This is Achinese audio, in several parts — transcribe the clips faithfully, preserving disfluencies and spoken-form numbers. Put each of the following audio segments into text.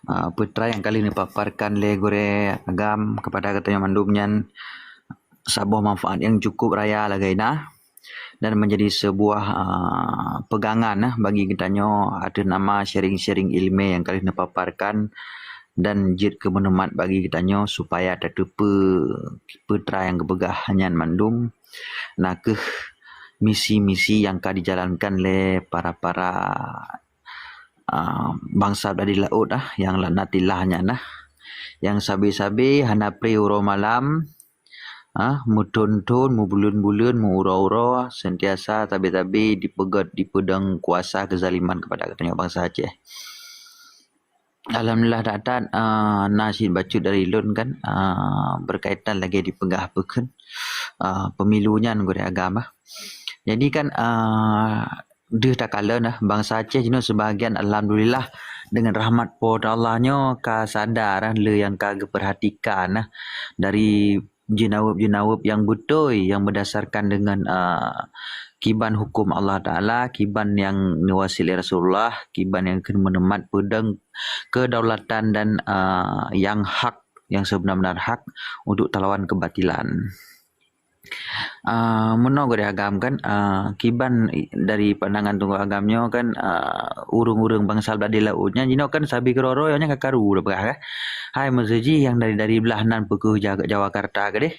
Ah, peue treuk nyang ka lheueh neupaparkan lé gurée agam kepada geutanyoe mandum nyan saboh manfaat nyang cukup raya lagée na dan menjadi sebuah, ah, pegangan, eh, bagi geutanyoe ateueh nama sharing-sharing ileumé nyang ka lheueh neupaparkan dan jeuet keu meuneumat bagi geutanyoe supaya tateupeue peue treuk nyang geupeugah nyan mandum na kheueh misi-misi nyang ka dijalankan lé para-para, ah, bansa blah di laôt, ah, nyang laknatillah nyan, ah. Nyang sabe-sabe hana pré uroe malam, ah, meuthon-thon, meubuleuen-buleuen, meu-uroe-uroe, sentiasa sabe-sabe dipeugét, dipeudong kuasa keuzaliman kepada geutanyoe bansa Aceh. Alhamdulillah, that-that, ah, na cit bacut dari lôn kan, ah, berkaitan lagée dipeugah peue kheun, ah, pemilu nyan gurée agam. Jadi kan, ah, deuh takalon dah, bansa Aceh jinoe sebahagian alhamdulillah dengan rahmat Po teu Allah nyoe ka sadar, ah, le nyang ka geupeurhatikan, ah, dari jeunaweueb-jeunaweueb nyang beutôi, nyang berdasarkan dengan, ah, kiban huköm Allah Taala, kiban nyang neuwasiet lé Rasulullah, kiban nyang kheun meuneumat peudong kedaulatan dan, ah, nyang hak, nyang seubeuna-beuna hak untuk talawan keubatilan. Ah, meunoe gurée agam kan, ah, kiban i-, dari pandangan Teungku agam nyoe kan, ah, ureuëng-ureuëng bansa blah di laôt nyan jinoe kan sabe keudroe-droe nyan ka karu dah peugah kan. Hai meuseuji nyang dari, dari blah nan peukeuh Ja-, Jawakarta keudeh.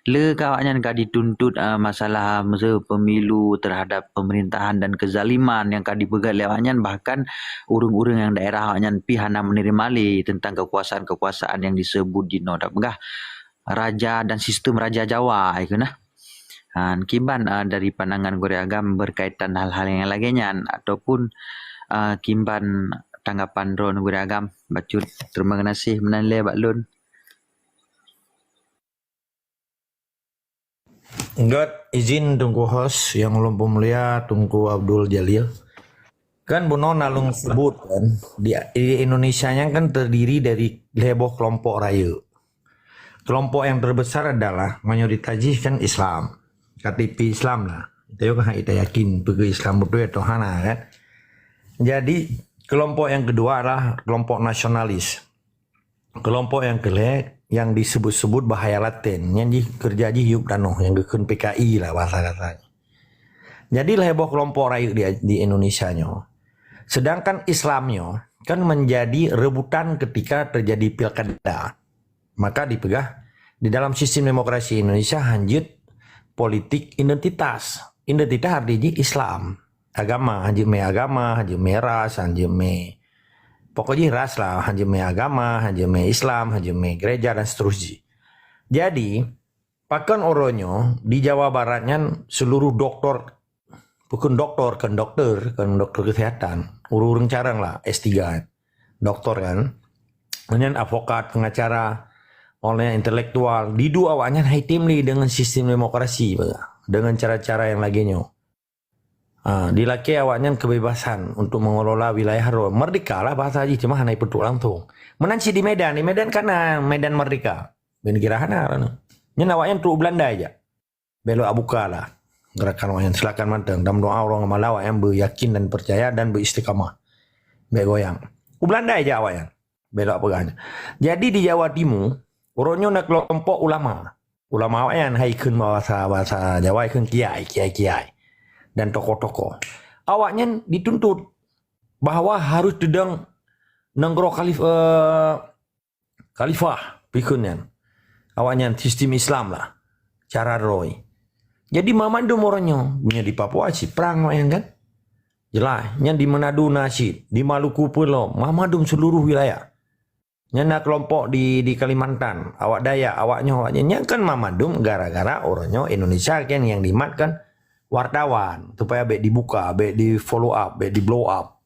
Le ka awaknyan ka dituntut, ah, masalah meuseu pemilu terhadap pemerintahan dan kezaliman nyang ka dipeugét lé awaknyan, bahkan ureuëng-ureuëng nyang daerah awaknyan pih hana menerima lé tentang kekuasaan-kekuasaan nyang disebut jinoe dah peugah raja dan sistem raja Jawa, ai keu nah. Ha, kiban, ah, dari pandangan gurée agam berkaitan hal-hal nyang lagée nyan ataupun, ah, kiban tanggapan droeneuh gurée agam bacut. Terima kasih meunan lé bak lôn. Gét izin Teungku host nyang ulôn peumulia Teungku Abdul Jalil. Kan bunoe na lôn sebut kan, di, di Indonesia nyan kan terdiri dari lhée boh kelompok rayeuk. Kelompok yang terbesar adalah mayoritas jih kan Islam. K T P Islam lah. Itu kan kita yakin peue Islam beutôi atau hana kan. Jadi kelompok yang kedua adalah kelompok nasionalis. Kelompok nyang keu lhée nyang disebut-sebut bahaya laten, nyan jih keureuja jih yueb tanoh nyang geukheun P K I lah bahasa kasar. Jadi lhée boh kelompok rayeuk di, di Indonesia nyoe. Sedangkan Islam nyoe kan menjadi rebutan ketika terjadi pilkada. Maka dipeugah di dalam sistem demokrasi Indonesia hanjeuet politik identitas. Identitas arti jih Islam. Agama, hanjeuet mé agama, hanjeuet mé ras, hanjeuet mé pokok jih ras lah, hanjeuet mé agama, hanjeuet mé Islam, hanjeuet mé gereja dan seterusnya. Jadi, pakon uroe nyoe di Jawa Barat nyan seluruh doktor, bukan doktor, kan doktor, kan doktor kesehatan, ureuëng carang lah, S tiga, doktor kan, nyan advokat, pengacara, orang intelektual, di dua awaknyan hai tim li dengan sistem demokrasi, dengan cara-cara yang lagée nyoe. Ha, dilakée awaknyan kebebasan untuk mengelola wilayah droe. Merdeka lah bahasa jih, cuma hana ipeutôk langsung. Meunan cit di Medan, di Medan kan na Medan Merdeka. Bin kira hana lah. Nyan awaknyan trok Belanda aja. Belok abuka lah. Gerakan awaknyan silakan mantong. Dan doa orang malah awaknyan beryakin dan percaya dan beristiqamah. Baik goyang. U Belanda aja awaknyan. Belok peugah nyan. Jadi di Jawa Timur, uroe nyoe na kelompok ulama. Ulama awaknyan hai kheun bahasa, bahasa Jawa hai kheun kiai, kiai-kiai dan tokoh-tokoh. Awaknyan dituntut bahwa harus teudong nanggroe khalif-, eh, khalifah, pikun nyan. Awaknyan sistem Islam lah. Cara droe. Jadi mamandum uroe nyoe, punya di Papua si perang awaknyan kan. Jelas, nyan di Manado na cit, di Maluku Pulo, mamandum seluruh wilayah. Nyan na kelompok di, di Kalimantan, awak Dayak, awak nyoe, awak nyan, nyan kan mamandum gara-gara uroe nyoe Indonesia kan yang dimat kan wartawan, supaya bek dibuka, bek di follow up, bek di blow up.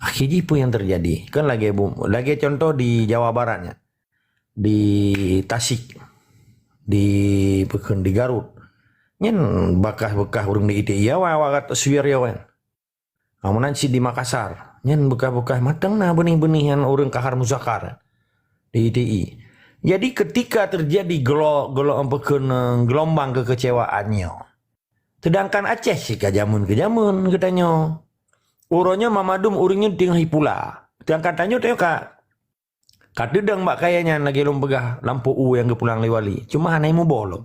Akhir jih peue yang terjadi? Kan lagée bu-, lagée contoh di Jawa Barat nyan. Di Tasik, di, peue kheun, di Garut. Nyan bekas-bekas ureuëng di I T I awai awak kata Suwiryo kan. Ha, meunan cit di Makassar. Nyan bekas-bekas mantong na benih-benih nyan ureuëng kahar muzakar di I T I. Jadi ketika terjadi gelo-, gelo-, peue kheun, gelombang kekecewaan nyoe. Sedangkan Aceh cit ka jameun keu jameun geutanyoe. Uroe nyoe mamandum ureuëng nyoe teungoh ipula. Sedangkan tanyoe, tanyoe ka, ka teudong bak kayèe nyan lagèe lôn peugah lampôh u nyang geupulang lé wali. Cuma hana muboh lom.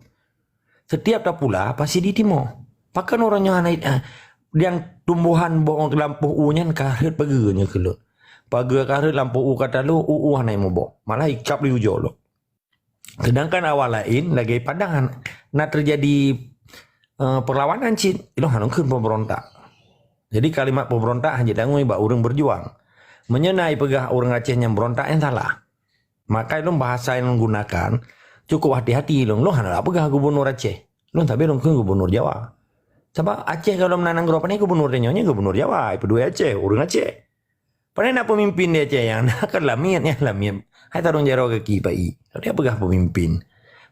Setiap tapula pasti jitimoh. Pakon uroe nyoe hana, eh, nyang tumbuhan boh lampôh u nyan ka rhot pageue nyoe keu lôn. Pageue ka rhot, lampôh u ka talo, u, u hana muboh. Malah icap lé ujoe lom. Sedangkan awak laén lagèe Padang na teujadi, eh, perlawanan cit, ilôn hana kheun pemberontak. Jadi kalimat pemberontak hana jitangui bak ureueng berjuang. Meunyoe na ipeugah ureueng Aceh nyang berontak, nyan salah. Maka ilôn bahasa nyang lôn gunakan cukup hati-hati ilôn. Lôn hana peugah gubernur Aceh. Lôn sabe lôn kheun gubernur Jawa. Sabab Aceh gohlom na nanggroe, pane gubernur tanyoe, nyan gubernur Jawa, ipeudua Aceh, ureueng Aceh. Pane na pemimpin di Aceh nyang na kan lamiet, nyan lamiet. Hai tarông jaroe gaki pai. Tapi peugah pemimpin.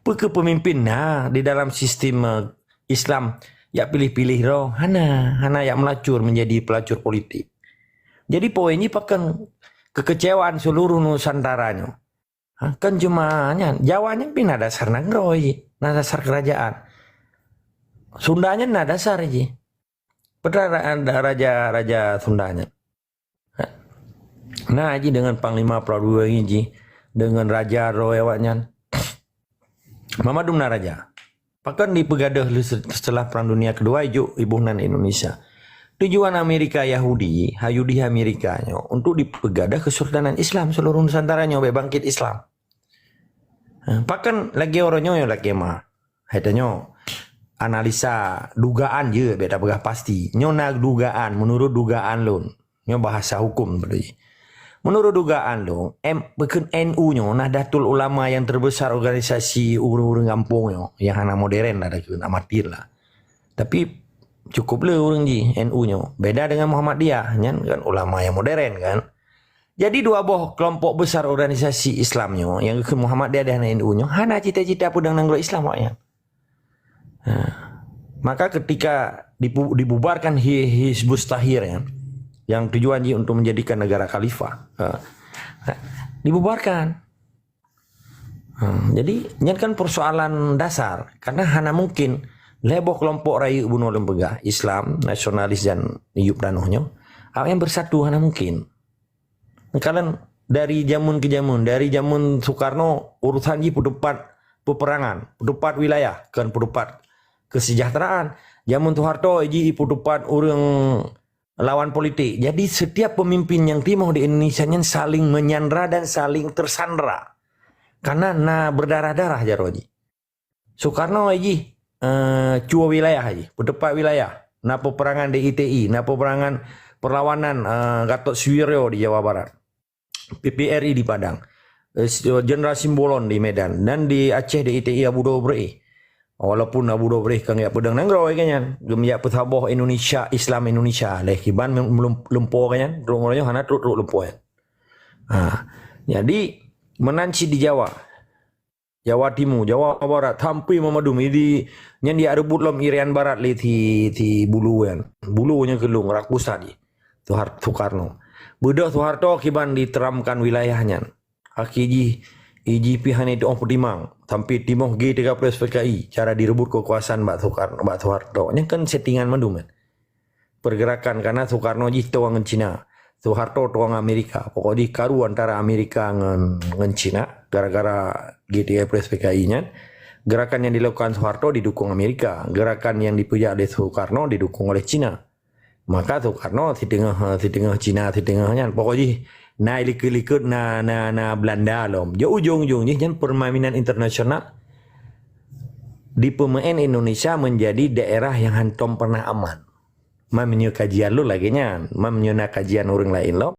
Peu kheueh pemimpin na di dalam sistem, eh, Islam, jak piléh-piléh droe? Hana, hana jak meulacur menjadi pelacur politik. Jadi poin jih pakon kekecewaan seluruh Nusantara nyoe. Ha, kan cuma nyan, Jawa nyan pih na dasar nanggroe jih, na dasar kerajaan. Sunda nyan na dasar jih. Peue ra-, raja-raja Sunda nyan. Nah, ji dengan Panglima Prabowo ini ji, dengan raja roh awaknyan. Mamandum na raja. Pakon dipeugadôh lé se-, setelah Perang Dunia Kedua ijok iboh nan Indonesia. Tujuan Amerika Yahudi, Yahudi Amerika nyoe untuk dipeugadôh Kesultanan Islam seluruh Nusantara nyoe bèk bangkit Islam. Ha, pakon lagèe uroe nyoe lagèe ma. Hai tanyoe, analisa dugaan je, bèk tapeugah pasti. Nyoe na dugaan, menurut dugaan lôn. Nyoe bahasa hukum tadi. Menurut dugaan lôn, em, bukon N U nyoe Nahdlatul Ulama yang terbesar organisasi ureueng-ureueng gampông nyoe, yang hana modern lah, dah kena amatir lah. Tapi cukup le ureueng jih N U nyoe. Beda dengan Muhammadiyah, nyan kan ulama yang modern kan. Jadi dua boh kelompok besar organisasi Islam nyoe, yang keu Muhammadiyah dan N U nyoe, hana cita-cita peudong nanggroe Islam awaknyan. Ha. Maka ketika dipu-, dibubarkan Hi-, Hizbut Tahrir, ya, yang tujuan jih untuk menjadikan negara khalifah, ha, ha, dibubarkan. Ha, jadi, nyan kan persoalan dasar. Karena hana mungkin lhèe boh kelompok rayeuk bunoe lôn peugah, Islam, nasionalis dan yup tanoh nyoe, awaknyan bersatu, hana mungkin. Kalon dari jameun ke jameun, dari jameun Soekarno, urusan jih peuteupat peperangan, peuteupat wilayah, kon peuteupat kesejahteraan. Jameun Soeharto jih peuteupat ureueng lawan politik. Jadi, setiap pemimpin nyang timoh di Indonesia nyan saling menyandera dan saling tersandera. Karena na berdarah-darah jaroe jih. Soekarno jih, eh, cue wilayah jih, peuteupat wilayah. Na peperangan di I T I, na peperangan perlawanan, eh, Gatot Subroto di Jawa Barat. P P R I di Padang. Eh, Jenderal Simbolon di Medan. Dan di Aceh di I T I Abu Dobre. Walaupun Abu Dobre kan jak peudong nanggroe kan nyan. Geumeuyak peusaboh Indonesia, Islam Indonesia. Lheuh kiban mem-, lumpo kan nyan. Trok ngon nyoe hana trok-trok lumpo nyan. Ha. Jadi, meunan cit di Jawa. Jawa Timu, Jawa Barat, sampoe mamandum. Jadi, nyan jak reubot lom Irian Barat lé si, si Bulu nyan. Bulu nyan keu lôn, rakusa jih. Soehar-, Soekarno. Beudôh Soeharto kiban diteramkan wilayah nyan. Akhé jih, ijih pih hana jitu'oh peutimang. Sampoe timoh G tiga puluh S P K I, cara direubot keukuasaan bak Soekarno, bak Soeharto. Nyan kan settingan mandum kan. Pergerakan, karena Soekarno jih tueng ngon Cina. Soeharto tueng Amerika. Pokok jih karu antara Amerika ngon, ngon Cina. Gara-gara G tiga puluh S P K I nyan. Gerakan yang dilakukan Soeharto didukung Amerika. Gerakan yang dipeujak oleh Soekarno didukung oleh Cina. Maka Soekarno siteungoh, siteungoh Cina, siteungoh nyan. Pokok jih na likot-likot na, na, na Belanda lom. Di ujong-ujong jih nyan permainan internasional dipeumeu'en Indonesia menjadi daerah yang hantom pernah aman. Man meunyoe kajian lôn lagèe nyan, man meunyoe na kajian ureueng laén lom,